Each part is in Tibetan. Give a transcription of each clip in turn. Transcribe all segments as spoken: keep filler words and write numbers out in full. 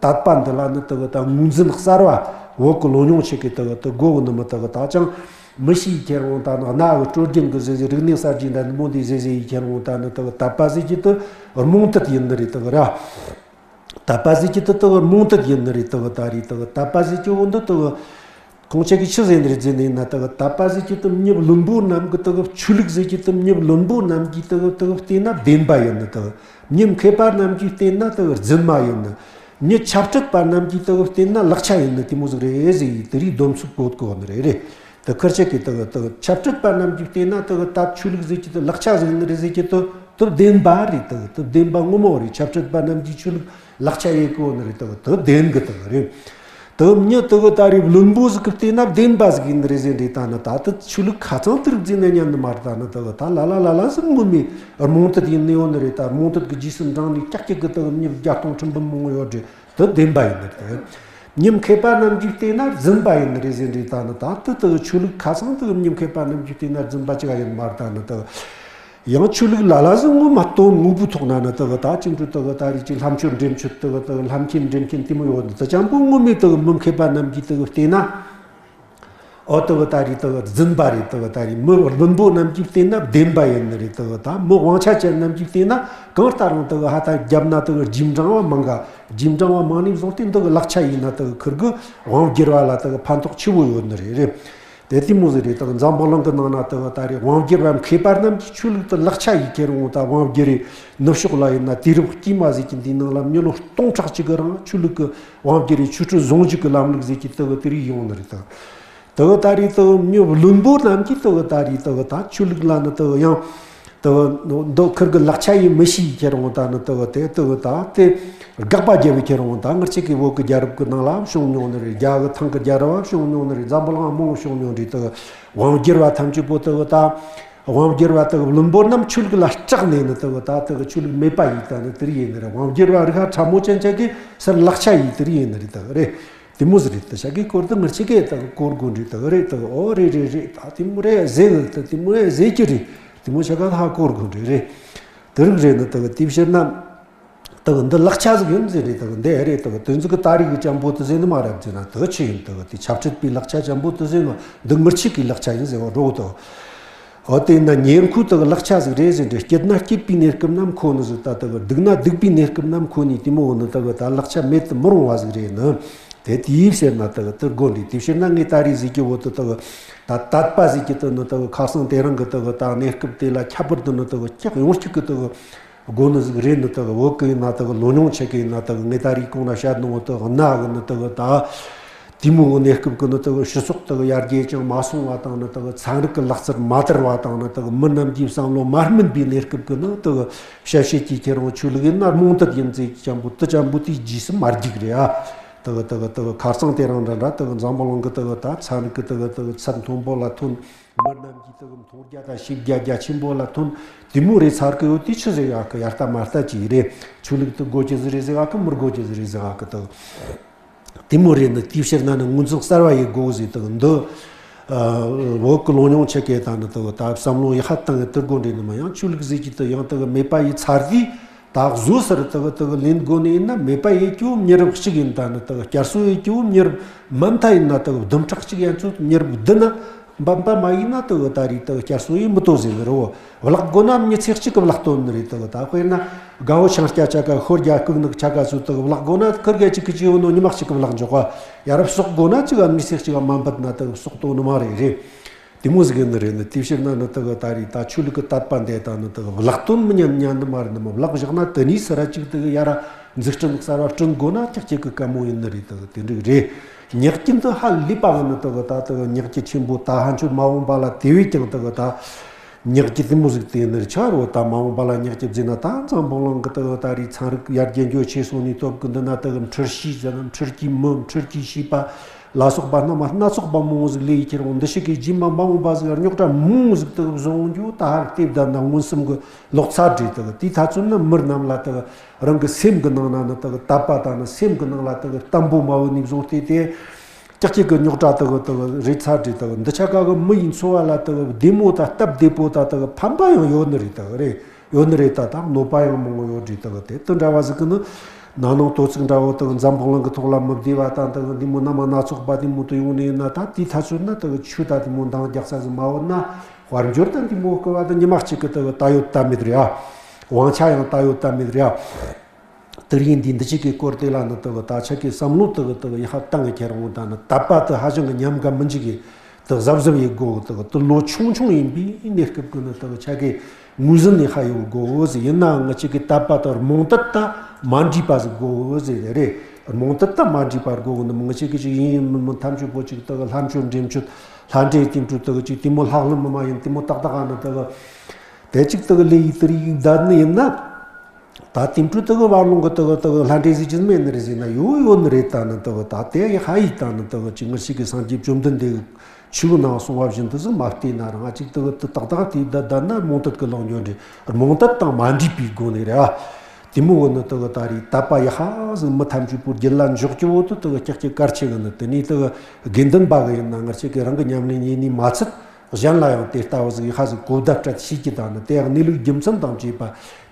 དད་པ་འདི་ལ་ནི་དེ་གི་ད་ངོས་འཛིན་གསར་བ་བོད་ཀྱི་ལོ་ཉུང་ཆེ་གི་དེ་གི་དེ་དགོས་གི་ནི་མི་དེ་གི་ད་ཅང་མི་ཤེས་ཁྱེར་འོང་ད་ནི་གནའ་གི་སྲོལ་རྒྱུན་གི་ཟེར་ཟེར་རིག་གནས་གསར་བརྗེ་འདྲ་འདི་མོ་འདི་ཟེར་ཟེར་ཡི་ཁྱེར་འོང་ད་ནི་དེ་གི་དད་པ་ཟེར་གྱི་དེ་རྨོངས་དད་ཡིན་ནི་རེད་དེ་གི་ར། དད་པ་ཟེར་གྱི་དེ་དེ་གི་རྨོངས་དད་ཡིན་ནི་རེད་དེ་གི་ད་རེད་དེ་གི་དད་པ་ཟེར་གྱི་འོ་འདི་དེ་གི་ཁོང་ཆ་གི་ཆི་ཟེར་ནི་རེད་ཟེར་ནི་ན་དེ་གི་དད་པ་ཟེར་གྱི་དེ་མི་བླུན་པོ་རྣམས་ཀྱི་དེ་གི་ཆོས་ལུགས་ཟེར་གྱི་དེ་མི་བླུན་པོ་རྣམས་ཀྱི་དེ་གི་དེ་གི་བལྟས་ན་བདེན་པ་ཡིན་ནི་དེ་གི་མི་མཁས་པ་རྣམས་ཀྱིས་བལྟས་ན་དེ་གི་རྫུན་མ་ཡིན་ནི། མི་ཆབ་སྲིད་པ་རྣམས་ཀྱིས་དེ་གི་བལྟས་ན་ལག་ཆ་ཡིན་ནི་དེ་མོ་ཟིག་རེད་ཟེར་ཡི་དེ་རིགས་སྡོམ་ཚིག་བཀོད་གོ་ནི་རེད་རེད། དེ་ཁིར་ཆ་གི་དེ་གི་དེ་གི་ཆབ་སྲིད་པ་རྣམས་ཀྱིས་བལྟས་ན་དེ་གི་ད་ཆོས་ལུགས་ཟེར་གྱི་དེ་ལག་ཆ་ཟིག་ཡིན་ནི་རེད་ཟེར་གྱི་དེ་དེ་བདེན་པ་རེད། དེ་གི་དེ་བདེན་པ་ངོ་མ་རེད། ཆབ་སྲིད་པ་རྣམས་ཀྱིས་ཆོས་ལུགས་ལག་ཆ་ཡེ་གོ་ནི་རེད། དེ་གི་དེ་བདེན་གི་དེ་གི་རེད། དེ་གི་མྱི་དེ་གི་ད་རེད་བླུན་པོ་ཟིག་གི་བལྟས་ན་བདེན་པ་ཟིག་ཡིན་ནི་རེད་ཟེར་འདྲི་ད་ནི་ད་དེ་ཆོས་ལུགས་ཁ་ཚང་དེ་རིགས་ཟིག་ནི་ཉན་ནི་མ་རེད། ད་ནི་དེ་གི་ད་ལ་ལ་ལ་ལ་ཟིག་ངོ་མའི་རྨོངས་དད་ཡིན་ནི་ཡོད་ནི་རེད། ད་རྨོངས་དད་གི་རྗེས་སུ་འབྲངས་ནས་ཀྱག་ཀྱག་གི་དེ་གི་མྱི་བརྒྱ་སྟོང་ཁྲི་འབུམ་མང་བོ་ཡོད་རེད། དེ་བདེན་པ་ཡིན་ནི་རེད། མི་མཁས་པ་རྣམས་ཀྱིས་བལྟས་ན་རྫུན་པ་ཡིན་ནི་རེད་ཟེར་འདྲི་ད་ནི་ད་དེ་དེ་གི་ཆོས་ལུགས་ཁ་ཚང་དེ་གི་མི་མཁས་པ་རྣམས་ཀྱིས་བལྟས་ན་རྫུན་པ་ཅིག་ཡིན་མ་རེད། ད་ནི་དེ་གི་ཡང་ཆོས་ལུགས་ལ་ལ་ཟིག་ངོ་མ་དོན་དངོས་པོའི་ཐོག་ན་ནི་དེ་གི་ད་ཅིག་འགྲོ་དེ་གི་ད་རེས་ཀྱི་ལྷ་མཆོད་འདྲེ་མཆོད་དེ་གི་དེ་གི་ལྷ་མཁན་འདྲེ་མཁན་དེ་མོ་ཡོད་ནི་དེ་ཅང་པོ་ངོ་མའི་དེ་གི་མི་མཁས་པ་རྣམས་ཀྱིས་དེ་གི་བལྟས་ན། ཨོ་དེ་གི་ད་རེས་དེ་གི་རྫུན་པ་རེད། དེ་གི་ད་རེས་མི་བླུན་པོ་རྣམས་ཀྱིས་བལྟས་ན་བདེན་པ་ཡིན་ནི་རེད། དེ་གི་ད་མི་དབང་ཆ་ཅན་རྣམས་ཀྱིས་བལྟས་ན་གང་ལྟར་རང་དེ་གི་ཧ་ད་རྒྱབ་ན་དེ་གི་རྗེས་འབྲང་བ་མང་ག་རྗེས་འབྲང་བ་མང་ནས་བཟུང་སྟེ་འདི་གི་ལག་ཆ་ཡིན་ན་དེ་གི་ཁིར་གི་དབང་བསྒྱུར་བ་ལ་དེ་གི་ཕན་ཐོགས་ཆེ་བོ་ཡོད་ནི་རེད་རེད། དེ་དེ་མོ་ཟིག་རེད། དེ་གི་འཛམ་བུ་གླིང་གི་ནང་ན་དེ་གི་ད་རེས་དབང་བསྒྱུར་བ་མཁས་པ་རྣམས་ཀྱིས་ཆོས་ལུགས་དེ་ལག་ཆ་ཡིས་ཁྱེར་འོང་ད་དབང་བསྒྱུར་རེ་ནུབ་ཕྱོགས་ལ་ཡིན་ན་དུས་རབས་དཀྱིལ་མ་ཟིག་གི་འདིའི་ནང་ལ་མི་ལོ་སྟོང་ཕྲག་གཅིག་གི་རིང་ཆོས་ལུགས་ཀྱི་དབང་བསྒྱུར་རེ་ཆོས་སྲིད་ཟུང་འཇུག་གི་ལམ་ལུགས་ཟིག་གི་དེ་གི་དེ་རིགས་ཡོང་ནི་རེད། དེ་གི་དེ་གི་ད་རེས་དེ་གི་མི་བླུན་པོ་རྣམས་ཀྱིས་དེ་གི་ད་རེས་དེ་གི་ད་ཆོས་ལུགས་ལ་ནི་དེ་གི་ཡང་དེ་གི་འདི་ཁིར་གི་ལག་ཆ་ཡིས་མི་ཤེས་ཁྱེར་འོང་ད་ནི་དེ་གི་དེ་དེ་གི་ད་དེ་དགག་པ་རྒྱབ་པའི་ཁྱེར་འོང་ད་ངར་ཆེ་གི་བོད་ཀྱི་རྒྱལ་རབས་ཀྱི་ནང་ལ་བྱུང་མྱོང་ནི་རེད། རྒྱ་གི་ཐང་གི་རྒྱལ་རབས་བ་བྱུང་མྱོང་ནི་རེད། འཛམ་བུ་གླིང་མང་བོ་བྱུང་མྱོང་རེད། དེ་གི་དབང་བསྒྱུར་བ་ཐམས་ཅད་པོ་དེ་གི་ད་དབང་བསྒྱུར་བ་དེ་གི་བླུན་པོ་རྣམས་ཆོས་ལུགས་ལ་སྐྲག་ནས་ནི་དེ་གི་ད་དེ་གི་ཆོས་ལུགས་མེད་པ་ཡིས་ད་ནི་དེ་རིགས་ཡིན་ནི་རེད། དབང་བསྒྱུར་བ་རིགས་ཧ་ཕྲ་མོ་ཅན་ཅན་གྱིས་སར་ལག་ཆ་ཡིས་དེ་རིགས་ཡིན་ནི་རེད། དེ་གི་རེད། དེ་མོ་ཟིག་རེད། དེ་ཤ་གི་སྐོར་དེ་ངར་ཆེ་གེ་དེ་གི་གོ་དགོས་འདྲི་དེ་གི་རེད། དེ་གི་ཨོ་རེད་རེད་རེད། ད་དེ་མོ་རེད་ཟེར་གི་དེ་དེ་མོ་རེད་ཟེར་གྱི་རེད། དེ་མོ་ཤ་ག་ཧ་གོ་དགོས་འདྲི་རེད། དེ་རིགས་རེད་ནི་དེ་གི་དེ་ཕྱིར་ན། དེ་གི་འདི་ལག་ཆ་ཟིག་ཡིན་ཟེར་རེད། དེ་གི་འདི་ཨེ་རེད། དེ་གི་དེ་ཚོ་གི་ད་རེས་གི་ཅམ་པོ་དེ་ཟེར་ནི་མ་རེད་ཟེར་ན་དེ་གི་ཆི་ཡིན། དེ་གི་དེ་ཆབ་སྲིད་པའི་ལག་ཆ་ཅམ་པོ་དེ་ཟེར་ནི་འདི་ངར་ཆེ་གི་ལག་ཆ་ཡིན་ཟེར་བ་རོགས་དེ། ཨོ་དེ་ན་ཉེར་མཁོ་དེ་གི་ལག་ཆ་ཟིག་རེད་ཟེར་འདྲི། སྐྱིད་ན་སྐྱིད་པའི་གནས་སྐབས་ན་མཁོ་ནི་ཟིག་ད་དེ་གི་སྡུག་ན་སྡུག་པའི་གནས་སྐབས་ན་མཁོ་ནི་དེ་མོ་འོ་ནི་དེ་གི་ད་ལག་ཆ་མེད་དུ་མི་རུང་བ་ཟིག་རེད་ནི། དེ་དེའི་ཕྱིར་ན་དེ་གི་དེ་དགོས་འདྲི། དེ་ཕྱིར་ན་ངས་ད་རེས་ཟིག་གི་འོ་དེ་དེ་གི་ད་དད་པ་ཟིག་གི་དེ་ནི་དེ་གི་ཁ་སང་དེ་རིང་གི་དེ་གི་ད་གནས་སྐབས་དེ་ལ་ཁྱད་པར་དུ་ནི་དེ་གི་ཀྱག་ཡོང་གཅིག་གི་དེ་གི་དགོས་ནི་ཟིག་རེད་ནི། དེ་གི་བོད་གི་ཡིན་ན་དེ་གི་ལོ་ཉུང་ཆེ་གི་ཡིན་ན་དེ་གི་ངས་ད་རེས་གོང་ན་བཤད་ནོ་དེ་གི་གནའ་གི་ནི་དེ་གི་ད། དེ་མོ་གི་གནས་སྐབས་ཀྱི་ནི་དེ་གི་སྤྱི་ཚོགས་དེ་གི་ཡར་རྒྱས་ཀྱང་མ་སོང་བ་དང་ནི་དེ་གི་ཚན་རིག་གི་ལག་རྩལ་མ་དར་བ་དང་ནི་དེ་གི་མི་རྣམས་ཀྱི་བསམ་བློ་མ་སྨིན་པའི་གནས་སྐབས་ཀྱི་ནི་དེ་གི་བཤད་བཤད་ཀྱི་ཁྱེད་རང་ཆོས་ལུགས་ཡིན་ན་རྨོངས་དད་ཡིན་ཟེར་ཅམ་པོ་དེ་ཅམ་པོ་དེའི་རྗེས་སུ་མ་རྒྱུག་རེད་ཨ། དེ་གི་དེ་གི་དེ་གི་ཁ་སང་དེ་རིང་འདྲ་འདྲ་དེ་གི་འཛམ་བུ་གླིང་གི་དེ་གི་ད་ཚན་རིག་གི་དེ་གི་དེ་གི་ཚད་མཐོན་པོ་ལ་ཐོན། མི་རྣམས་ཀྱི་དེ་གི་མཐོང་རྒྱ་དང་ཤེས་རྒྱ་རྒྱ་ཆེན་པོ་ལ་ཐོན། དེ་མོ་རེད་ཚར་གི་ཡོད་དེ་ཆི་ཟེར་ཡག་གི་ཡར་ལྟ་མར་ལྟ་ཅིག་རེད། ཆོས་ལུགས་དེ་དགོས་ཀྱི་ཟིག་རེད་ཟེར་ཡག་གི་མི་དགོས་ཀྱི་ཟིག་རེད་ཟེར་ཡག་གི་དེ་གི། དེ་མོ་རེད་ནི་དེའི་ཕྱིར་ན་ནི་ངོས་འཛིན་གསར་བ་ཡེ་དགོས་ཟེར་དེ་གི་འདི། ཨ། བོད་ཀྱི་ལོ་ཉུང་ཆེ་གེ་དང་ནི་དེ་གི་ད་བསམ་བློ་ཡག་ཧ་བཏང་གི་དེ་དགོས་འདྲེ་ནི་མ་ཡང་ཆོས་ལུགས་ཟེར་གྱི་དེ་ཡང་དེ་གི་མེད་པ་ཡེ་ཚར་དུས། ད་གཟོད་སར་དེ་གི་དེ་གི་ལེན་དགོས་ནི་ཡིན་ན་མེད་པ་ཡེ་རྒྱུ་མི་རབས་གཅིག་ཡིན། ད་ནི་དེ་གི་བསྐྱར་གསོ་ཡེ་རྒྱུ་མི་རབས་མ་མཐའ་ཡིན་ན་དེ་གི་བདུན་ཕྲག་གཅིག་ཡན་ཚོད་མི་རབས་བདུན་ན་འབབ་འབབ་མ་ཡིན་ན་དེ་གི་ད་རེས་དེ་གི་བསྐྱར་གསོ་ཡེ་མི་ཐུབ་ཟེར་ནི་རེད་བོ། བརླག་དགོས་ན་མི་ཚེ་གཅིག་གི་བརླག་དོན་ནི་རེད། དེ་གི་ད་དཔེར་ན་དགའ་བོ་ཆང་སྐྱ་ཆ་ག་ཤོར་རྒྱ་ལྐུག་ནི་ཆ་ག་ཚོད་དེ་གི་བརླག་དགོས་ན་ཁིར་གེ་གཅིག་གི་ཅི་ཡོད་ནོ་ཉི་མ་གཅིག་གི་བརླག་འཇོག་པ་ཡ་རབས་གསོག་དགོས་ན་གཅིག་ག་མི་ཚེ་གཅིག་ག་མ་འབད་ན་དེ་གི་གསོག་དོན་ནི་མ་རེད་རེད། དེ་མོ་ཟིག་ཡིན་ནི་རེད་ནི། དེ་ཕྱིར་ན་ནི་དེ་གི་ད་རེས་ད་ཆོས་ལུགས་ཀྱི་དད་པ་འདི་དང་ནི་དེ་གི་བརླག་དོན་མི་ཉན་ཉན་ནི་མ་རེད་ནི་མོ། བརླག་བཞག་ན་དེ་ནས་སི་ར་གཅིག་དེ་གི་ཡ་ར་འཛུགས་སྐྲུན་གསར་བ་བསྐྲུན་དགོས་ན་ཀྱག་ཀྱག་གི་དཀའ་མོ་ཡིན་ནི་རེད། དེ་གི་དེ་འགྲིག་རེད། ཉག་གི་འདི་ཧ་ལས་པ་གི་ནི་དེ་གི་ད་དེ་གི་ཉག་གི་ཆེན་པོ་ད་ཕན་ཆོད་མ་འོངས་པ་ལ་དེ་བས་ཀྱང་དེ་གི་ད་ཉག་གི་དེ་མོ་ཟིག་དེ་ནི་ཆ་རོ། ད་མ་འོངས་པ་ལ་ཉག་གི་བཟོས་ན་ད་འཛམ་བུ་གླིང་གི་དེ་གི་ད་རེས་ཚན་རིག་ཡར་རྒྱས་འགྱོ་ཆེ་སོང་ནི་སྟབས་གི་འདི་ན་དེ་གི་འཁྲུལ་ཤེས་ཟེར་ན་འཁྲུལ་གྱི་མི་འཁྲུལ་གྱི་ཤེས་པ་ལ་སོགས་པ་རྣམས་སྣ་ཚོགས་པ་མང་བོ་ཟིག་ལས་ཡི་ཁྱེར་འོང་འདི་ཞིག་གི་རྗེས་མ་མ་འོངས་པ་ཟིག་རྙོག་དྲ་མང་བོ་ཟིག་དེ་གི་བཟོ་འོང་རྒྱུ་ད་ཧར་ལྟེ་བདའ་ན་མངོན་སུམ་གི་ལོག་ཚར་རེད། དེ་གི་དེའི་ཐ་ཚོད་ནི་མི་རྣམས་ལ་དེ་གི་རང་གི་སེམས་གི་ནང་ན་ནི་དེ་གི་དད་པ་དང་ནི་སེམས་གི་ནང་ལ་དེ་གི་བརྟན་པོ་མ་བུད་ནས་བཟུང་སྟེ་དེ་ཀྱག་ཀྱག་གི་རྙོག་དྲ་དེ་གི་དེ་གི་རེད་ཚར་རེད། དེ་གི་འདི་ཆ་ག་གི་མི་ཡི་འཚོ་བ་ལ་དེ་གི་བདེ་མོ་དང་སྟབས་བདེ་པོ་དང་དེ་གི་ཕན་པ་ཡང་ཡོད་ནི་རེད། དེ་གི་རེད་ཡོད་ནི་རེད། ད་ད་གནོད་པ་ཡང་མང་བོ་ཡོད་རེད། དེ་གི་དེ་དེ་འདྲ་བ་ཟིག་གི་ནི་ ནང་ནང་དོ་ཚིགས་འདྲ་བོ་དག་འཛམ་བུ་གླིང་གི་ཐོག་ལ་མི་བདེ་བ་དང་དག་འདི་མོ་རྣམ་སྣ་ཚོགས་པ་འདི་མོ་དུ་ཡོང་ནས་ན། ད་དེའི་ཐ་ཚོད་ན་དག་ཆོས་ད་འདི་མོ་འདང་རྒྱག་ས་ཟིག་མ་བོ་ན། དཔལ་འབྱོར་དང་འདི་མོ་སྐུ་བ་དང་ཉི་མ་གཅིག་གི་དག་ད་ཡོད་ད་མེད་རེད་ཨ། དབང་ཆ་ཡང་ད་ཡོད་ད་མེད་རེད་ཨ། དེ་རིང་འདི་འདི་གཅིག་གི་སྐོར་དེ་ལ་ནི་དག་ད་ཆ་གི་བསམ་བློ་དག་དག་ཡ་ཧ་བཏང་གི་ཁྱེར་འོང་ད་ནི་དད་པ་དེ་ཧ་ཅང་གི་ཉམས་དགའ་མི་འཇིག་གི། དག་གཟབ་གཟབ་ཡེད་དགོས། དག་དུ་ལོ་ཆུང་ཆུང་ཡིན་པའི་གནས་སྐབས་ཀྱི་ནི་དག་ཆ་གི་ངོས་ཟིན་ནས་ཧ་ཡོད་དགོས་ཟེར། ཡིན་ནའང་ང་ཅག་གི་དད་པ་དང་རྨོངས་དད་དང་མ་འདྲེས་པ་ཟིག་དགོས་ཟེར་རེད། རྨོངས་དད་དང་མ་འདྲེས་པ་དགོས་ནི་ང་ཅག་གི་ཅིག་ཡིན་ཡིན་མིན་མིན་ཐམས་ཅད་པོ་ཅིག་དག་ལྷ་མཆོད་འདྲེ་མཆོད་ལྷ་འདྲེ་དེ་འཕྲོ་དག་ཅིག་དེ་མོ་ལྷ་ལྷ་མི་མ་ཡིན་དེ་མོ་ཏག་ཏག་ནི་དག་དེ་ཅིག་དག་ལས་ཡི་དེ་རིགས་བསྡད་ནི་ཡིན་ན། ད་དེ་འཕྲོ་དག་བར་ལོང་གི་དག་དག་ལྷ་འདྲེ་ཟིག་ཅི་མེད་ནི་རེད་ཟེར་ན་ཡོད་ཡོད་ནི་རེད། ད་ནི་དག་ད་དེ་ཡི་ཧ་ཡི་ད་ནི་དག་ཅིག་ང་ཅག་གི་སངས་རྒྱས་བཅོམ་ལྡན་འདས་ཆོས་ནང་གསུངས་པ་བཞིན་དུ་ཟིག་མ་བལྟས་ན་རང་ཅིག་དག་དུ་ཏག་ཏག་དེ་ད་ད་ན་རྨོངས་དད་ཀྱི་ལོག་འགྱོ་འདྲེ་རྨོངས་དད་དང་མ་འདྲེས་པའི་སྒོ་ནས་རེད་ཨ། དེ་མོ་བོ་ནི་དག་ད་རེད། དད་པ་ཡ་ཧ་ཟིག་མི་ཐམས་ཅད་པོ་རྒྱུད་ལ་འཇོག་རྒྱུ་བོ་དུ་དག་ཀྱག་ཀྱི་གལ་ཆེ་གི་ནི། དེ་ནས་དག་དགེ་འདུན་པ་གི་ཡིན་ན་ང་ཅག་གི་རང་གི་ཉམས་ལེན་ཡེ་ནི་མ་ཚད། གཞན་ལ་ཡང་དེ་ལྟ་བུ་ཟིག་ཡ་ཧ་ཟིག་གོ་བརྡ་སྤྲད་ཤེས་ཀྱི་ད་ནི་དེ་ཡང་གནས་ལུགས་རྒྱུ་མཚན་དང་བཅས་པ་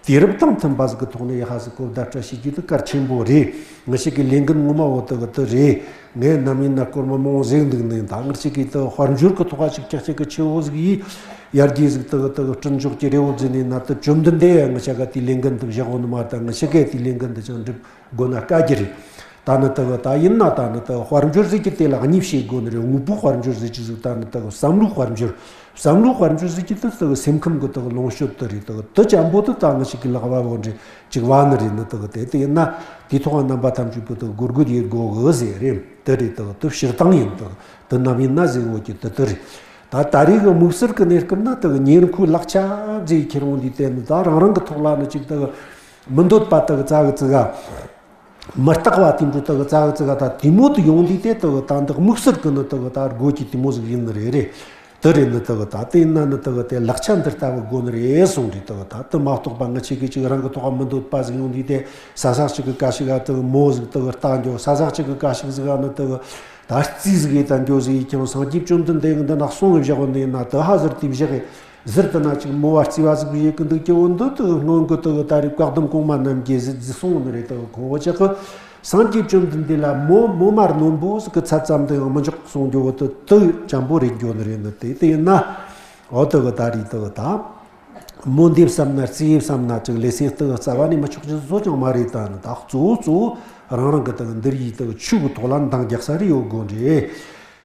དུས་རབས་དང་མཐུན་པ་ཟིག་གི་ཐོག་ནས་ཡ་ཧ་ཟིག་གོ་བརྡ་སྤྲད་ཤེས་ཀྱི་དུ་གལ་ཆེན་པོ་རེད། ང་ཅག་གི་ལས་འགན་ངོ་མ་བོ་དུ་གི་དུ་རེད། ངས་ནམ་ཡིན་ན་སྐོར་མ་མང་ཟིག་འདུག་ནི་ད་ང་ཅག་གི་དུ་དཔལ་འབྱོར་གི་ཐོག་ཅིག་ཀྱག་ཀྱག་གི་ཆེ་བོ་ཟིག་ཡིས་ཡར་རྒྱས་ཟིག་དུ་གི་དུ་གི་སྐྲུན་འཇོག་གི་རེ་བོ་ཟིན་ནི་ན་དུ་བཅོམ་ལྡན་འདས་ཡ་ང་ཅག་ག་དེ་ལས་འགན་དུ་བཞག་གོ་ནི་མ་ད་ང་ཅག་གས་དེ་ལས་འགན་དུ་ཅང་འགྲུབ་དགོས་ན་དཀའ་རྒྱུ་རེད། ད་ནི་དག་ད་ཡིན་ན་ད་ནི་དག་དཔལ་འབྱོར་ཟེར་གྱི་དེ་ལ་གཉིས་བཤད་དགོས་ནི་རེད། དངོས་པོའི་དཔལ་འབྱོར་ཟེར་གྱི་ཟིག་ད་ནི་དག་བསམ་བློའི་དཔལ་འབྱོར། བསམ་བློའི་དཔལ་འབྱོར་ཟེར་གྱི་དེ་དག་སེམས་ཁམས་ཀྱི་དག་ལོངས་སྤྱོད་དུ་རེད། དག་དུ་ཅམ་པོ་དུ་ད་ང་ཅག་གི་ལག་པ་བོ་འདྲེ་ཅིག་བ་ནི་རེད། ནི་དག་དེ་དེ་ཡིན་ན་དེ་ཐོག་རྣམ་པ་ཐམས་ཅད་པོ་དག་སྒོར་སྒོར་ཡེད་དགོས་གི་ཟེར་རེད། དེ་རེད། དག་དུ་སྤྱིར་བཏང་ཡིན། དག་དུ་ནམ་ཡིན་ན་ཟེར་འོ་གི་དུ་དུ་རེད། ད་ད་རེས་གི་དམིགས་བསལ་གི་གནས་སྐབས་ན་དག་ཉེར་མཁོའི་ལག་ཆ་ཟེར་ཁྱེར་འོང་དུས་དེ་ནི་ད་རང་རང་གི་ཐོག་ལ་ནི་ཅིག་དག་མི་འདོད་པ་དག་ཙ་གི་ཙི་ག་མི་རྟག་པ་དེ་འདྲ་དག་ཙག་ཙག་ད་དེ་མོ་དུ་ཡོང་དུས་དེ་དག་ད་འདི་དམིགས་བསལ་གི་ནི་དག་ད་སྒོ་གི་དེ་མོ་ཟིག་ཡིན་ནི་རེད་རེད། དེ་རེད་ནི་དག་ད་དེ་ཡིན་ན་ནི་དག་དེ་ལག་ཆ་འདི་ལྟ་བུ་དགོས་ནི་རེད་གསུངས་རེད། དག་ད་དེ་མ་གཏོགས་པ་ང་ཅག་གི་ཅིག་རང་གི་ཐོག་མི་འདོད་པ་ཟིག་ཡོང་དུས་དེ་ས་ས་ཅིག་གི་ཀ་ཞིག་ག་དག་མོ་ཟིག་དག་ལྟ་འགྱོ། ས་ས་ཅིག་གི་ཀ་ཞིག་ཟིག་ག་ནི་དག་ད་རྩིས་ཟིག་ཡེ་ད་འགྱོ་ཟིག་ཡེ་ཀྱང་སངས་རྒྱས་བཅོམ་ལྡན་འདས་ཀྱི་འདི་ན་གསུངས་བཞག་ནི་ཡིན་ན་དེ་ཧ་ཟེར་དེ་བཞག་གི་ཟེར་དུ་ན་ཅིག་མོ་བ་རྩི་བ་ཟིག་བྱེད་ཀྱི་འདུག་ཀྱི་འོ་འདི་དུ་སྔོན་གི་དུ་ད་རེས་བཀའ་གདམས་གོང་མ་རྣམས་ཀྱིས་ཟིག་ཟིག་གསུངས་ནི་རེད། དུ་ཁོ་བོ་ཅག་གི་སངས་རྒྱས་བཅོམ་ལྡན་འདས་ལ་མོ་མོ་མ་རྣོན་པོ་ཟིག་གི་ཚད་ཙམ་དུ་ཡང་མི་འཇོག་གསུང་རྒྱུ་བོ་དུ་དུ་ཅམ་པོ་རེད་འགྱོ་ནི་རེད། ནི་དེ་དེ་ཡིན་ན་འོ་དུ་གི་ད་རེས་དུ་གི་ད་མོ་འདེབས་བསམ་ན་རྩིས་བསམ་ན་ཅིག་ལེ་ཚན་དུ་རྩ་བ་ནས་མི་ཆོག་ཅིག་བཟོ་ཀྱང་མ་རེད། ད་ནི་ད་གཙོ་བོ་གཙོ་བོ་རང་རང་གི་དུ་འདིར་ཡིས་དུ་ཆོས་གི་ཐོག་ལ་འདང་རྒྱག་ས་རེ་ཡོད་དགོས་རེད།